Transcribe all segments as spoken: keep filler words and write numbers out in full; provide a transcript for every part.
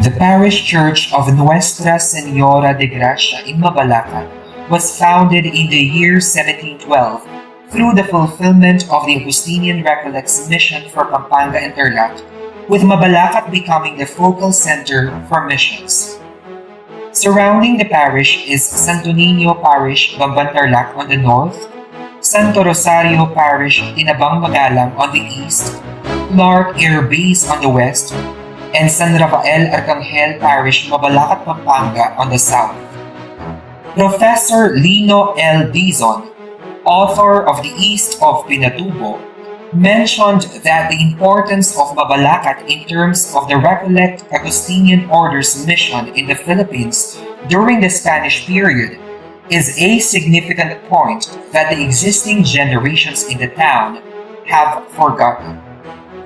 The parish church of Nuestra Señora de Gracia in Mabalacat was founded in the year seventeen twelve through the fulfillment of the Augustinian Recollects mission for Pampanga and Tarlac, with Mabalacat becoming the focal center for missions. Surrounding the parish is Santo Niño Parish, Bamban, Tarlac on the north, Santo Rosario Parish, Tinabang, Magalang on the east, Clark Air Base on the west, and San Rafael Arcangel Parish, Mabalacat, Pampanga on the south. Professor Lino L. Dizon, author of The East of Pinatubo, mentioned that the importance of Mabalacat in terms of the Recollect Augustinian Order's mission in the Philippines during the Spanish period is a significant point that the existing generations in the town have forgotten.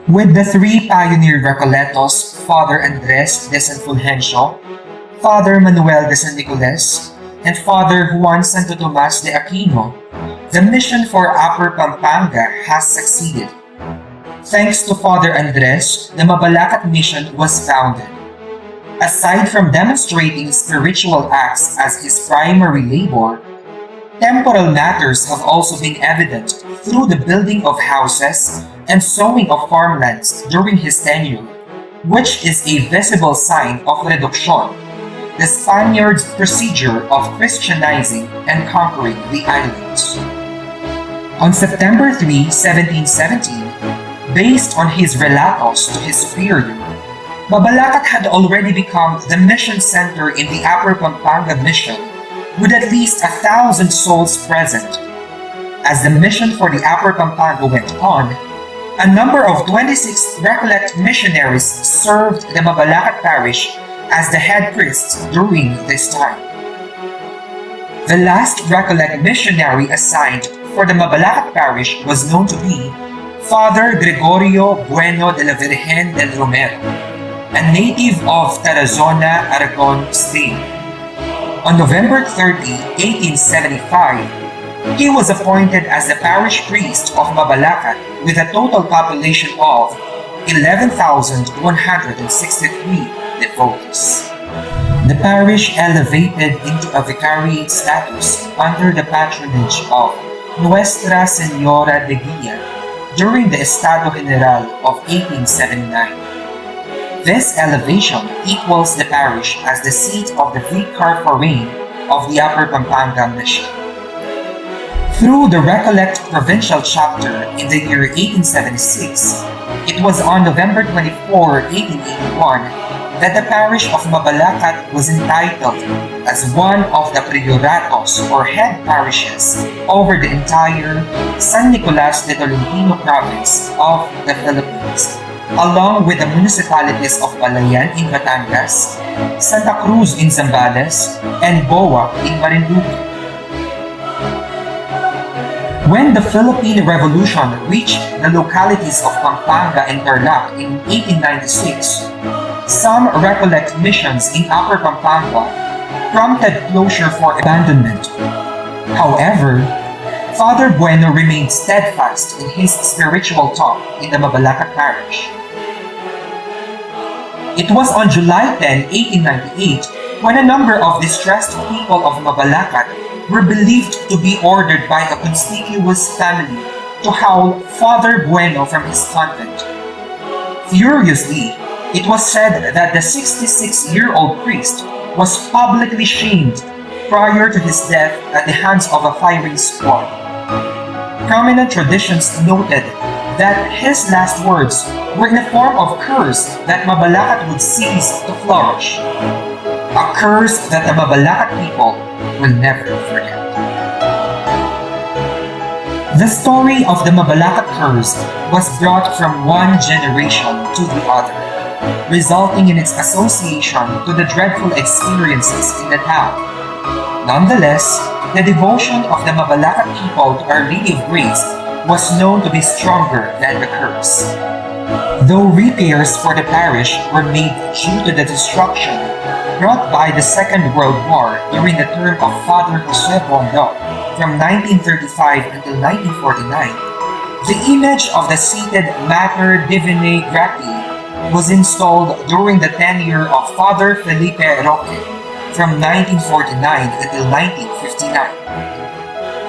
With the three pioneer Recolletos, Father Andres de San Fulgencio, Father Manuel de San Nicolas, and Father Juan Santo Tomas de Aquino, the mission for Upper Pampanga has succeeded. Thanks to Father Andres, the Mabalacat mission was founded. Aside from demonstrating spiritual acts as his primary labor, temporal matters have also been evident through the building of houses and sowing of farmlands during his tenure, which is a visible sign of reduction, the Spaniards' procedure of Christianizing and conquering the islands. On September three, seventeen seventeen, based on his relatos to his superior, Mabalacat had already become the mission center in the Upper Pampanga mission, with at least a thousand souls present. As the mission for the Upper Pampanga went on, a number of twenty-six Recollect missionaries served the Mabalacat parish as the head priests during this time. The last Recollect missionary assigned for the Mabalacat parish was known to be Father Gregorio Bueno de la Virgen del Romero, a native of Tarazona, Aragon State. On November thirty, eighteen seventy-five, he was appointed as the parish priest of Mabalacat with a total population of eleven thousand one hundred sixty-three devotees. The parish elevated into a vicariate status under the patronage of Nuestra Señora de Guia during the Estado General of eighteen seventy-nine. This elevation equals the parish as the seat of the vicar forain of the Upper Pampanga Mission. Through the Recollect Provincial Chapter in the year eighteen seventy-six, it was on November twenty-four, eighteen eighty-one, that the parish of Mabalacat was entitled as one of the prioratos or head parishes over the entire San Nicolas de Tolentino province of the Philippines, along with the municipalities of Balayan in Batangas, Santa Cruz in Zambales, and Boa in Marinduque. When the Philippine Revolution reached the localities of Pampanga and Tarlac in eighteen ninety-six, some Recollect missions in Upper Pampanga prompted closure for abandonment. However, Father Bueno remained steadfast in his spiritual talk in the Mabalacat parish. It was on July ten, eighteen ninety-eight, when a number of distressed people of Mabalacat were believed to be ordered by a conspicuous family to howl Father Bueno from his convent. Furiously, it was said that the sixty-six-year-old priest was publicly shamed prior to his death at the hands of a firing squad. Prominent traditions noted that his last words were in a form of curse that Mabalacat would cease to flourish. A curse that the Mabalacat people will never forget. The story of the Mabalacat curse was brought from one generation to the other, resulting in its association to the dreadful experiences in the town. Nonetheless, the devotion of the Mabalacat people to Our Lady of Grace was known to be stronger than the curse. Though repairs for the parish were made due to the destruction brought by the Second World War during the term of Father Jose Bondo from nineteen thirty-five until nineteen forty-nine, the image of the seated Mater Divinae Gratiae was installed during the tenure of Father Felipe Roque from nineteen forty-nine until nineteen fifty-nine.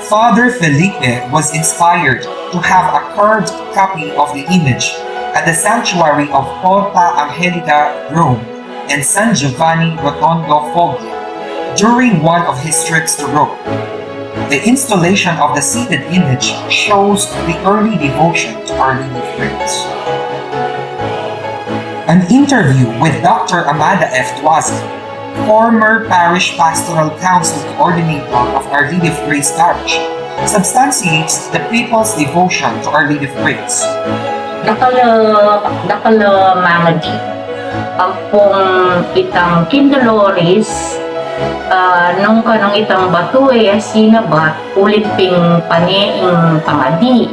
Father Felipe was inspired to have a carved copy of the image at the sanctuary of Porta Angelica, Rome, and San Giovanni Rotondo, Foggia, during one of his trips to Rome. The installation of the seated image shows the early devotion to Our Lady of Grace. An interview with Doctor Amada F. Tuazon, former Parish Pastoral Council Coordinator of Our Lady of Grace Parish, substantiates the people's devotion to Our Lady of Grace. Dakal a, dakal a mangadi ampong itang King Dolores, ah, nung kanung itang batu e sinabat, ulit pin pane ing pangadi,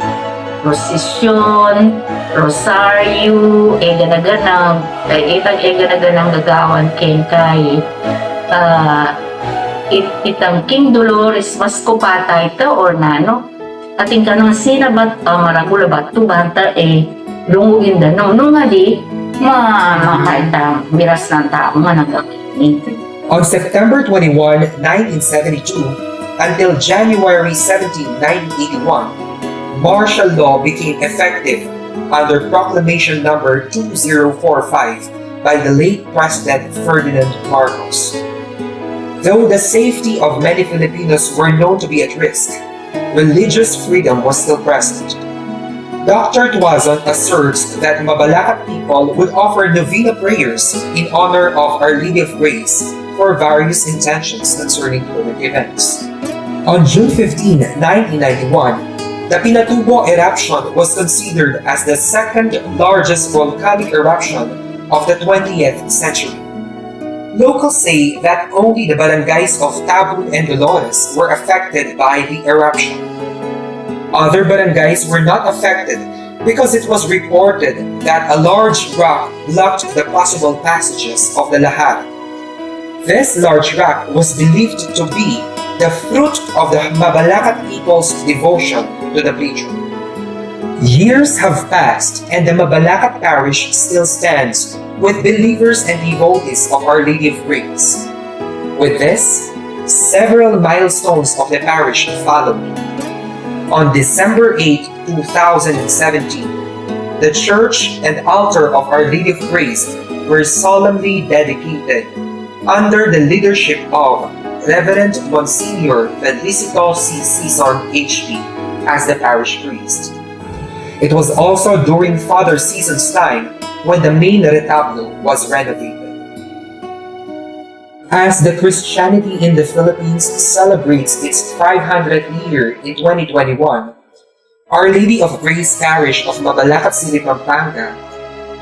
prosesyon, rosaryo, e gana-ganang, e, itang e gana-ganang gagawan keng kai, ah, it-, itang King Dolores, mas kupata ita or nanu. Atin kanung sinabat, ah, maragul a batu banta e lungugin da. Nung, nung ngadi, ma-, makaitang miras nang tau nga nagkakini. On September twenty-one, nineteen seventy-two, until January seventeen, nineteen eighty-one, martial law became effective under Proclamation Number two zero four five by the late President Ferdinand Marcos. Though the safety of many Filipinos were known to be at risk, religious freedom was still present. Doctor Tuazon asserts that Mabalacat people would offer novena prayers in honor of Our Lady of Grace for various intentions concerning current events. On June fifteen, nineteen ninety-one, the Pinatubo eruption was considered as the second largest volcanic eruption of the twentieth century. Locals say that only the barangays of Tabun and Dolores were affected by the eruption. Other barangays were not affected because it was reported that a large rock blocked the possible passages of the lahar. This large rock was believed to be the fruit of the Mabalacat people's devotion to the patron. Years have passed and the Mabalacat parish still stands with believers and devotees of Our Lady of Grace. With this, several milestones of the parish followed. On December eighth, two thousand seventeen, the church and altar of Our Lady of Grace were solemnly dedicated under the leadership of Reverend Monsignor Felicito C. Sison, H P, as the parish priest. It was also during Father Sison's time when the main retablo was renovated. As the Christianity in the Philippines celebrates its five hundredth year in twenty twenty-one, Our Lady of Grace Parish of Mabalacat City, Pampanga,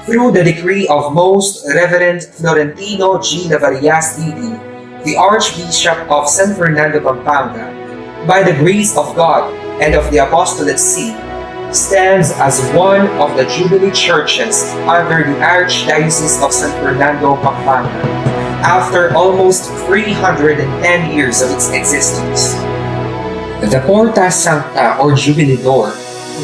through the decree of Most Reverend Florentino G. Lavarias, D D, the Archbishop of San Fernando, Pampanga, by the grace of God and of the Apostolate See, stands as one of the Jubilee churches under the Archdiocese of San Fernando, Pampanga, after almost three hundred and ten years of its existence. The Porta Sancta, or Jubilee Door,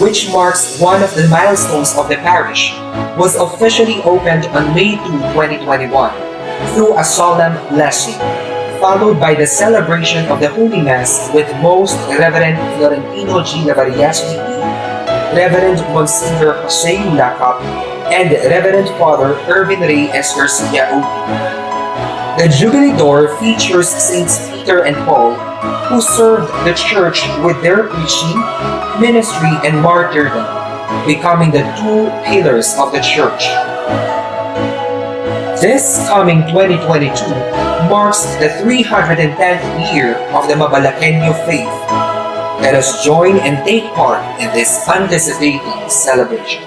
which marks one of the milestones of the parish, was officially opened on May two, twenty twenty-one, through a solemn blessing, followed by the celebration of the Holy Mass with Most Reverend Florentino G. Lavarias, D D, Reverend Monsignor Jose Ulacap, and Reverend Father Erwin Rey S. Garcia, O P. The Jubilee Door features Saints Peter and Paul, who served the church with their preaching, ministry, and martyrdom, becoming the two pillars of the church. This coming twenty twenty-two marks the three hundred and tenth year of the Mabalaqueño faith. Let us join and take part in this anticipated celebration.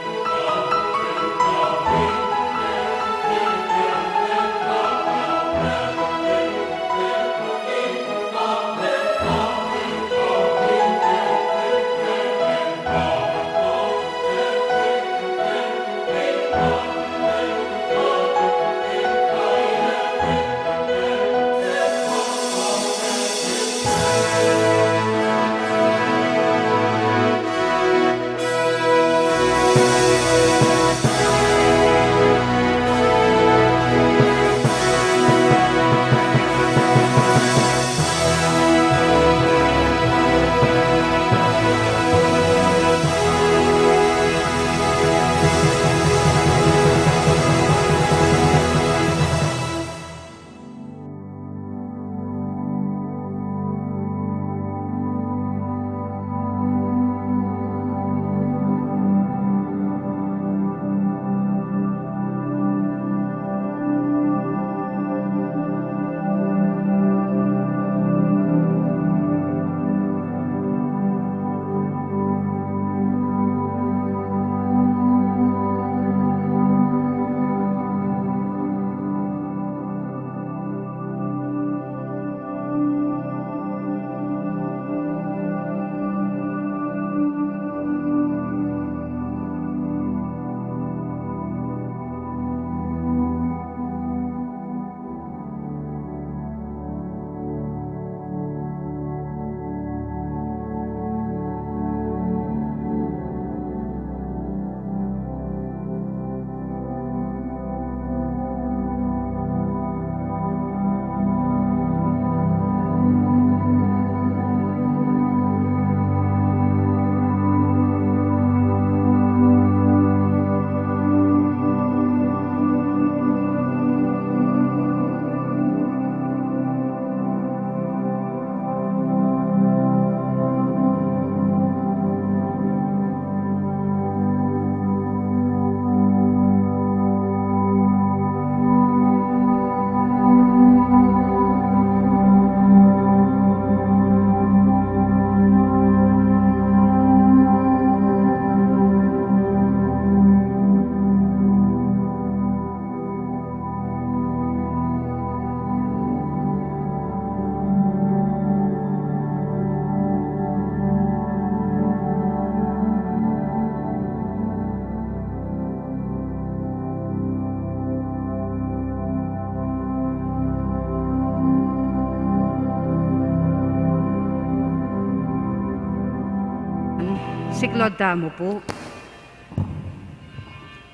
Siklaud tamu pu.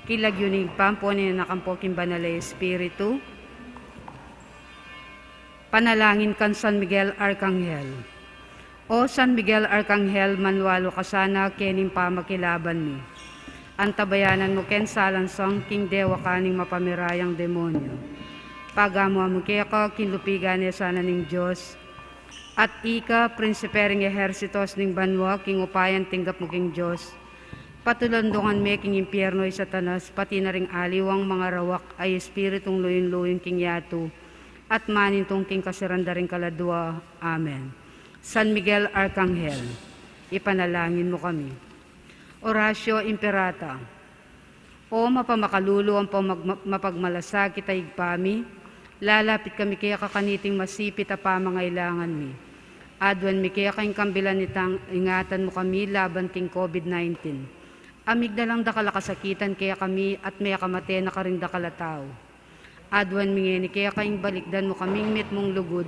King lagyu ning Ibpa, ampo ning Anak, ampo king Banal a Espiritu. Panalangin kang San Miguel Arkanghel. O San Miguel Arkanghel, manlualu ka sana keni king pamakilaban mi. Antabayanan mu ke ing salansang king dewakan ning mapamirayang demonyu. Pagamu-amu keka king lupigan ne sana ning Dios. At ika, prinsipe ring ehersitos ning banua, king upayang tinggap mu king Dios, patulandungan me king impiernu i Satanas, pati na ring aliwang mangarawak a espiritung luyun-luyun king yatu, at manintung king kasiran da ring kaladua. Amen. San Miguel Arkanghel, ipanalangin mu kami. Oratio Imperata. O mapamakalulu ampong mag-, mapagmalasakit a Ibpa mi, lalapit kami keka kaniting masipit a pamangailangan mi. Aduan mi keka ing kambilan itang ingatan mu kami laban king COVID nineteen. Amigdalang dakal a kasakitan kekami at mekamate na karing dakal a tau. Aduan mi ngeni keka ing balikdan mu kaming mitmung lugud,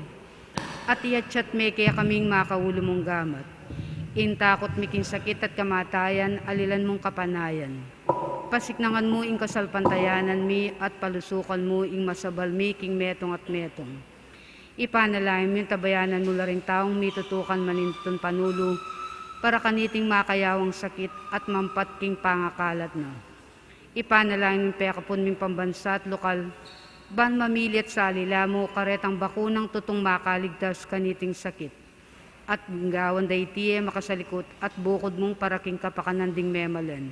at iyatyat me kekaming makaulu mung gamat. Ing takut mi king sakit at kamatayan, alilan mung kapanayan. Pasiknangan mu ing kasalpantayanan mi at palusukan mu ing masabal mi king metung at metung. Ipanalangin mu ing tabayanan mu la ring taung mitutukan manintun panulu para kaniting makayawang sakit at mampat king pangakalat na. Ipanalangin mu ing pekapun ming pambansa at lokal, ban mamili at salila mu karetang bakunang tutung makaligtas kaniting sakit. At gawan da iti e makasalikut at bukud mung para king kapakanan ding memalen.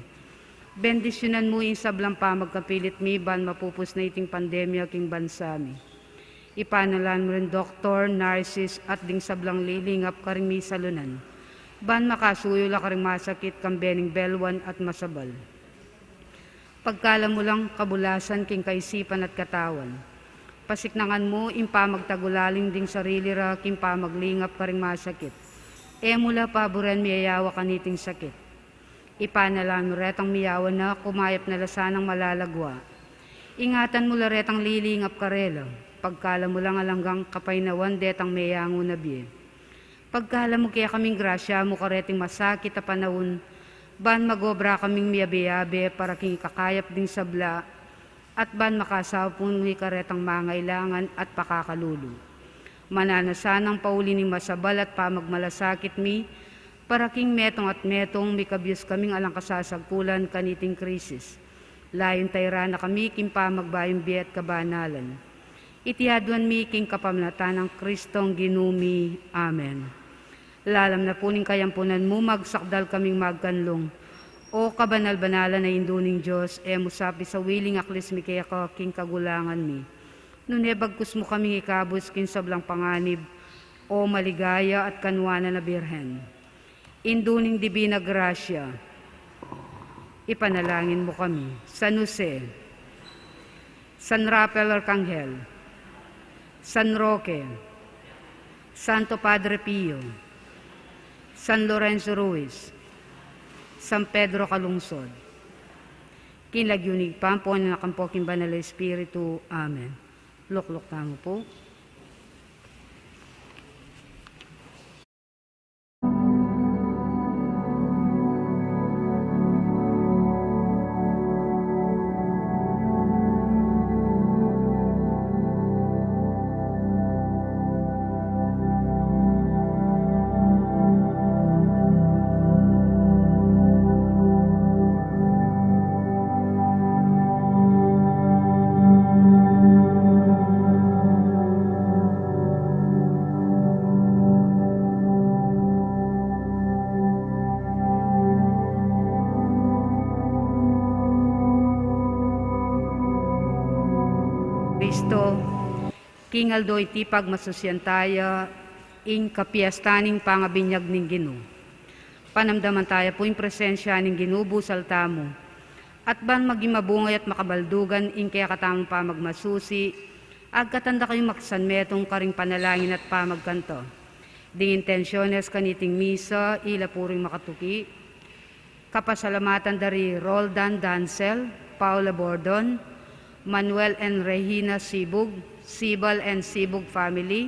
Bendisyunan mu ing sablang pamagkapilit mi ban mapupus na iting pandemya king bansa mi. Ipanalangin mu ring doktor, nurses, at ding sablang lilingap karing misalunan, ban makasuyu la karing masakit kambe ning belwan at masabal. Pagkalam mu lang kabulasan king kaisipan at katawan. Pasiknangan mu ing pamagtagulaling ding sarili ra king pamaglingap karing masakit. E mu la paburen miyayawa kaniting sakit. Ipanalangin mu retang miyawa na, kumayap na la sanang malalagua. Ingatan mu la retang lilingap karela. Pagkalam mu lang alang anggang kapaynawan detang meyangu na bie. Pagkalam mu kekaming grasya mu kareting masakit a panaun, ban magobra kaming miyabe-yabe para king ikakayap ding sabla, at ban makasaup mu ing karetang mangailangan at pakakalulu. Mananu sanang pauli ning masabal at pamagmalasakit mi, para king metung at metung mikabyus kaming alang kasasagkulan kaniting krisis. Layun tayran na kami king pamagbayung bie at kabanalan. Iti aduan mi king kapamilatan nang Kristong Ginu mi. Amen. Lalam na pu ning kayampunan mu, magsakdal kaming magkanlung. O kabanal-banalan a Indu ning Dios, e mu sa pisawiling aklis mi keka king kagulangan mi, nune bagkus mu kaming ikabus king sablang panganib, O maligaya at kanuanan a Birhen, Indu ning Dibina Grasya, ipanalangin mu kami. San Jose, San Rafael Arkanghel, San Roque, Santo Padre Pio, San Lorenzo Ruiz, San Pedro Calungsod. King lagyu ning Ibpa, ampo ning Anak, ampo king Banal a Espiritu. Amen. Lukluk tamu pu. Kristo, king aldo iti pagmasusian taya ing kapiestan ning pangabinyag ning Ginu. Panamdaman taya pu ing presensya ning Ginu busal tamu, at ban maging mabungay at makabaldugan ing kekatamung pamagmasusi, agkatan da kayung makisang metung karing panalangin at pamagkanta. Ding intensiones kaniting misa, ila pu ring makatuki. Kapasalamatan da ri Roldan Dancel, Paula Bordon, Manuel and Regina Sibug, Sibal and Sibug family,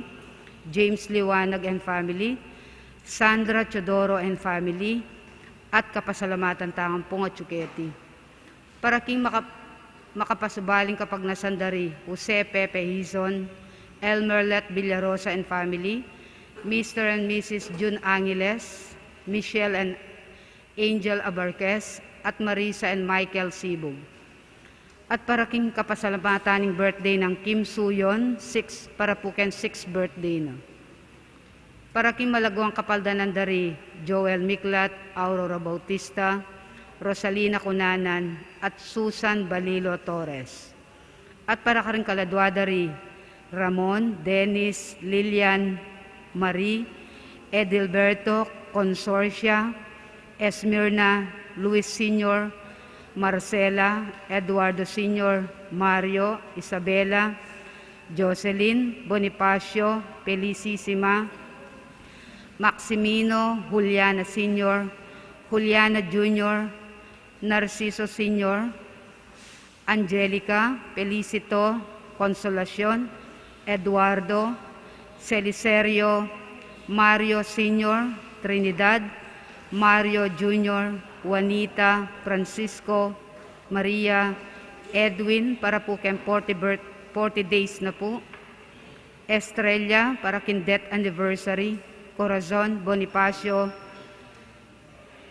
James Liwanag and family, Sandra Teodoro and family, At kapasalamatan tang ampong atyu keti. Para king maka-, makapasubaling kapagnasan da ri Jose Pepe Hizon, Elmerlet Villarosa and family, Mister and Missus Jun Angeles, Michelle and Angel Abarquez, at Marisa and Michael Sibug. At para king kapasalamatan ning birthday nang Kim Suyon, six, para pu king six birthday na. Para king malaguang kapaldanan da ri Joel Miklat, Aurora Bautista, Rosalina Cunanan, at Susan Balilo Torres. At para karing kaladua da ri Ramon, Dennis, Lilian, Marie, Edilberto, Consorcia, Esmirna, Luis Senior, Marcela, Eduardo Senior, Mario, Isabela, Jocelyn, Bonifacio, Felicissima, Maximino, Juliana Senior, Juliana Junior, Narciso Senior, Angelica, Felicito, Consolacion, Eduardo, Celicerio, Mario Senior, Trinidad, Mario Junior, Juanita, Francisco, Maria, Edwin, para pu king forty birth-, forty days na pu. Estrella, para king death anniversary. Corazon, Bonifacio,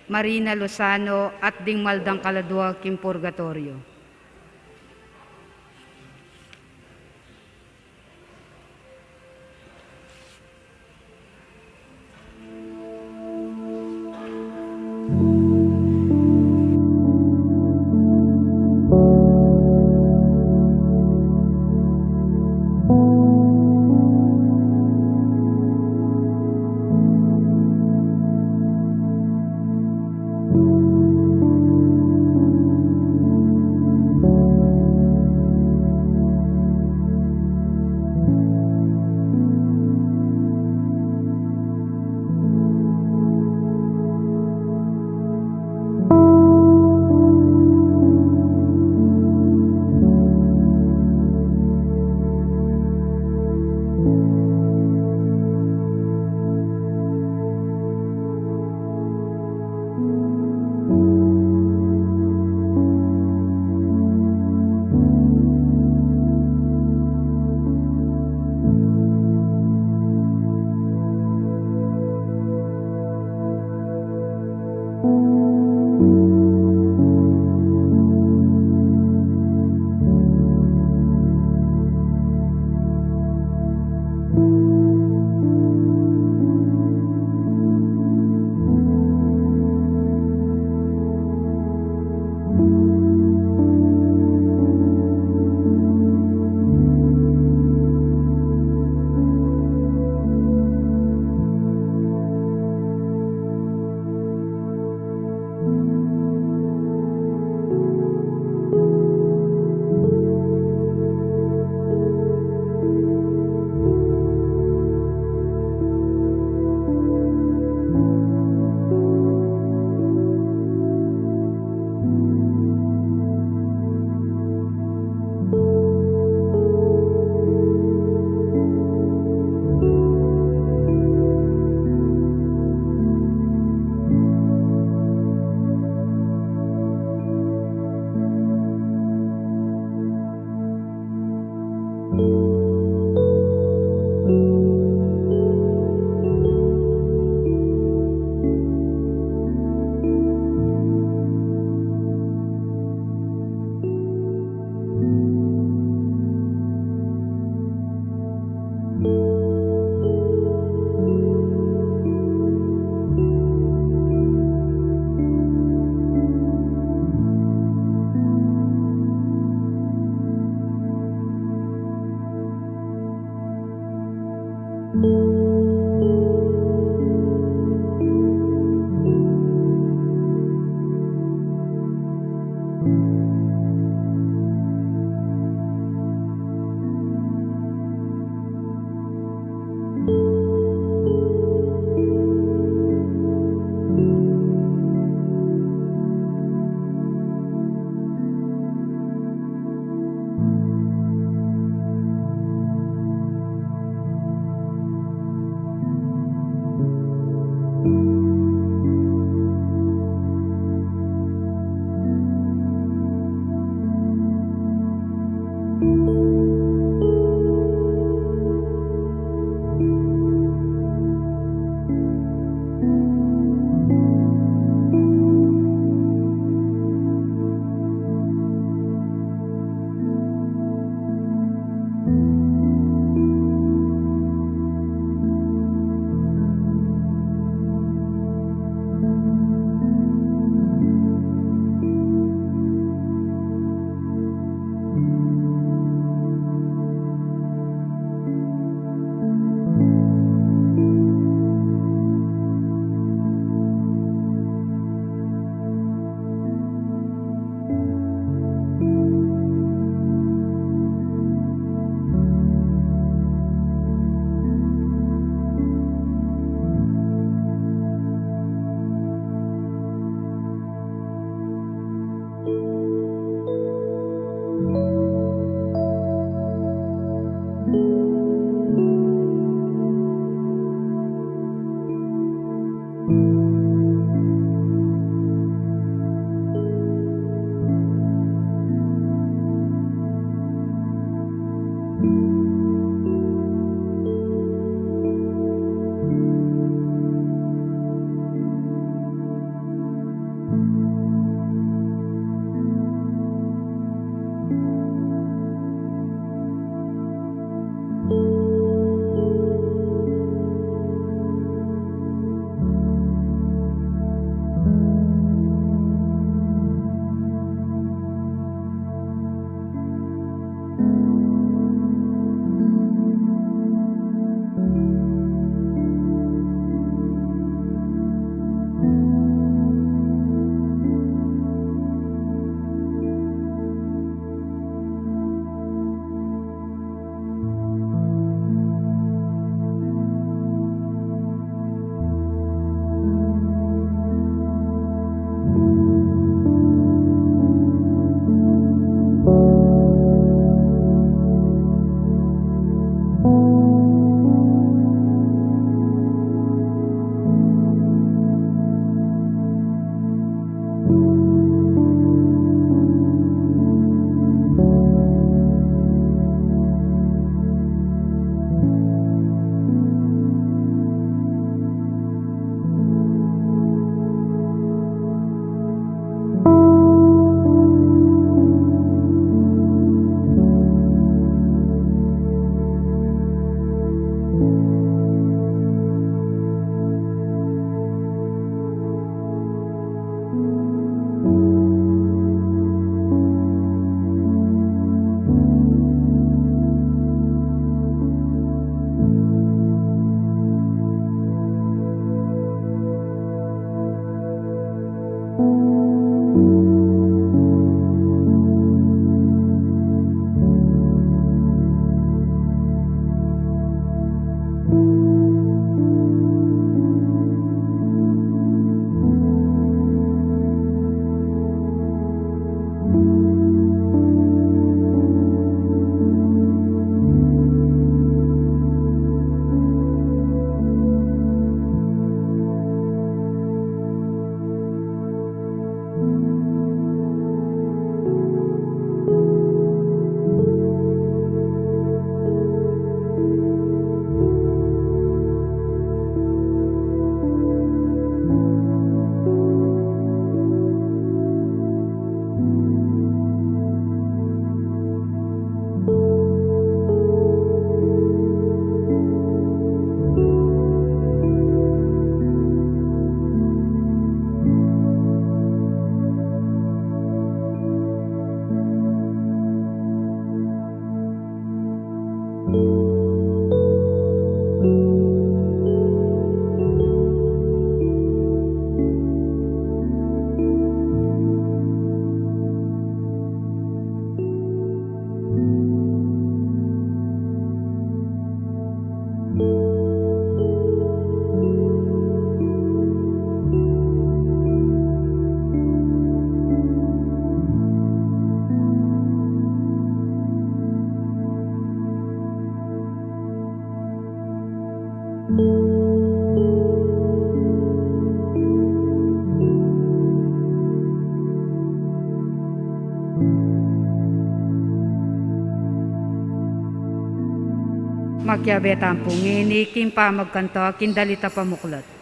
Marina Lozano, at ding mal dang kaladua king purgatoryo. Makiabe tamu pu ngeni king pamagkantu king dalit a pamuklat.